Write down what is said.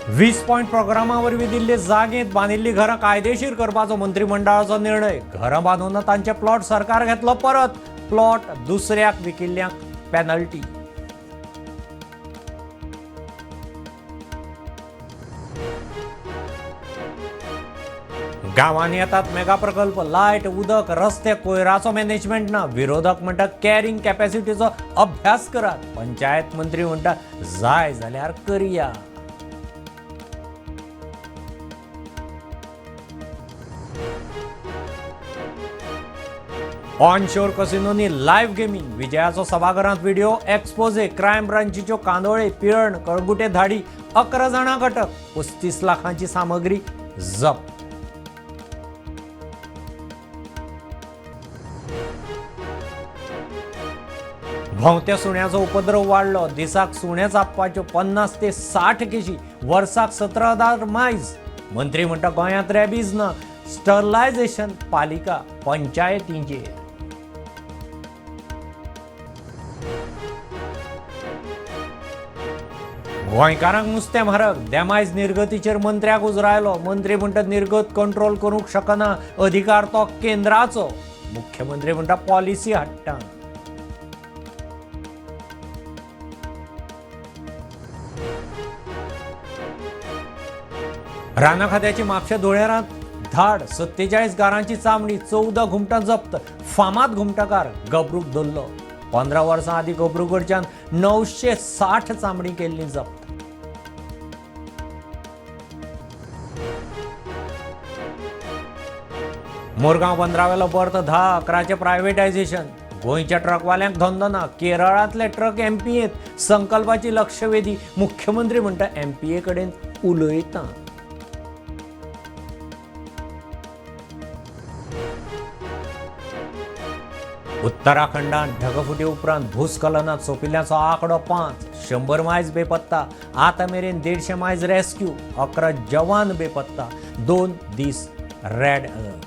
20 point प्रोग्रामा वरवीं दिल्ले जागेंत बांदिल्लीं घरां कायदेशीर करपाचो मंत्रिमंडळाचो निर्णय. घरां बांदून तांचे प्लॉट सरकार घेतलो परत. प्लॉट दुसऱ्याक विकिल्ल्यांक पेनल्टी. गांवांनी येतात मेगा प्रकल्प, लायट, उदक, रस्ते, कोयराचो मॅनेजमेंट ना. विरोधक म्हणटा कॅरिंग कॅपॅसिटीचो अभ्यास करात. पंचायत मंत्री म्हणटा जाय जाल्यार करया. ऑनशोर कसिनोनी लायव्ह गेमिंग, विजयाचो सभाघरांत व्हिडिओ एक्सपोजे. क्रायम ब्रांचीच्यो कांदोळे, पिळर्ण, कळंगुटे धाडी, 11 जाणांक अटक, 35 लाखांची सामग्री जप्त. भोंवत्या सुण्याचो उपद्रव वाडलो. दिसाक सुणे चाबपाच्यो 50 ते 60 केशी, वर्साक 17,000 मायज. मंत्री म्हणटा गोंयांत रेबीज ना, स्टरलायझेशन पालिका पंचायतींचेर. गोंयकारांक नुस्तें म्हारग, देमायज निर्गतीचेर मंत्र्याक उजरायलो. मंत्री म्हणटा निर्गत कंट्रोल करूंक शकना, अधिकार तो केंद्राचो. मुख्यमंत्री म्हणटा पॉलिसी हाडटा. रानां खात्याची म्हापशें धुळेरांत धाड, 47 गारांची चामडी, 14 घुमटां जप्त. फामाद घुमटाकार गबरूक धरलो. 15 वर्सां आदीं गबरू कडच्यान 960 चामडी केल्ली जप्त. मुरगांव बंदरावेलो बर्थ 10-11चें प्रायव्हेटायझेशन. गोंयच्या ट्रकवाल्यांक धंदो ना, केरळांतले ट्रक एमपीएंत. संकल्पाची लक्षवेधी, मुख्यमंत्री म्हणटा एमपीए कडेन उलयता. उत्तराखंडात ढगफुटी उपरांत भूस्खलनात सोंपिल्ल्याचो आंकडो 5, 100 मायज बेपत्ता. आतां मेरेन 150 मायज रेस्क्यू, 11 जवान बेपत्ता. 2 दीस रेड अलर्ट.